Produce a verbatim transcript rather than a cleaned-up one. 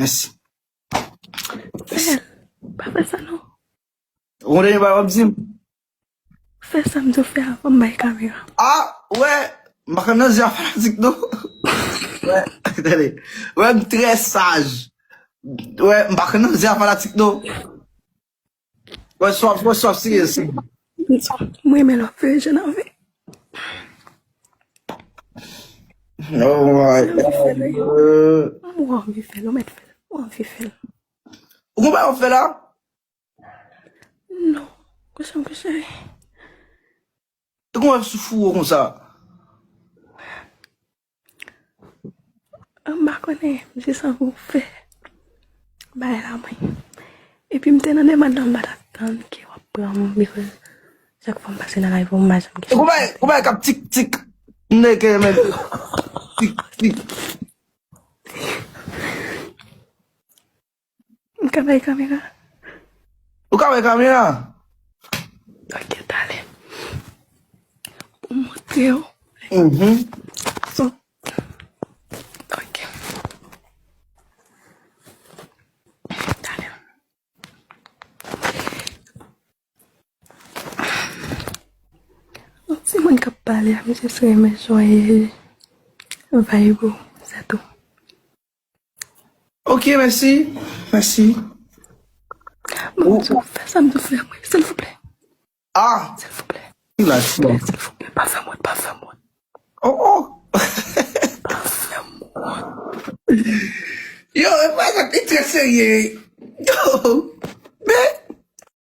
Mèsi. Fè l. Pa fè sa non. Ou konn dènye bagay w ap di m? Fè sa m di w fè a, ban m bay kamera. Ah, ou wè, m pa konn nan zye a fanatik non. Ou wè, tande. Ou wè, m trè saj. Ou wè, m pa konn nan zye a fanatik non. Ou wè, swa, ou wè, swa, serye, serye. M renmen lè w ap fè jan nan ve. Oh my God. M wè w anvi fè l, ou mèt fè l, ou anvi fè l. Ou konn bagay w ap fè la? Non. Kouche m kouche. E kòman w ap sou fou konsa? M pa konnen, m jis anvi w fè bagay la mwen. Epi m te nan demann lan, m pa t ap tann ke w ap pran m, because chak fwa m pase nan live ou, m pa janm gen chans. Ou bay, ou bay k ap tik tik. Nèg men tik tik. M ka bay kamera? Ou ka bay kamera? Ok, talè. Pou m montre w. Mhm. So, ok. Talè. Yon timoun k ap pale a, m jis renmen jan w ye, vibe ou, se tou. Ok, mèsi. Mèsi. Bon, ou, ou fè sa m di w fè mwen, silvouplè. Ah! Silvouplè. Silvouplè, silvouplè, pa fè m wont, pa fè m wont. Oh, oh! Pa fè m wont. Yo, e pa sa, li trè serye. Yo!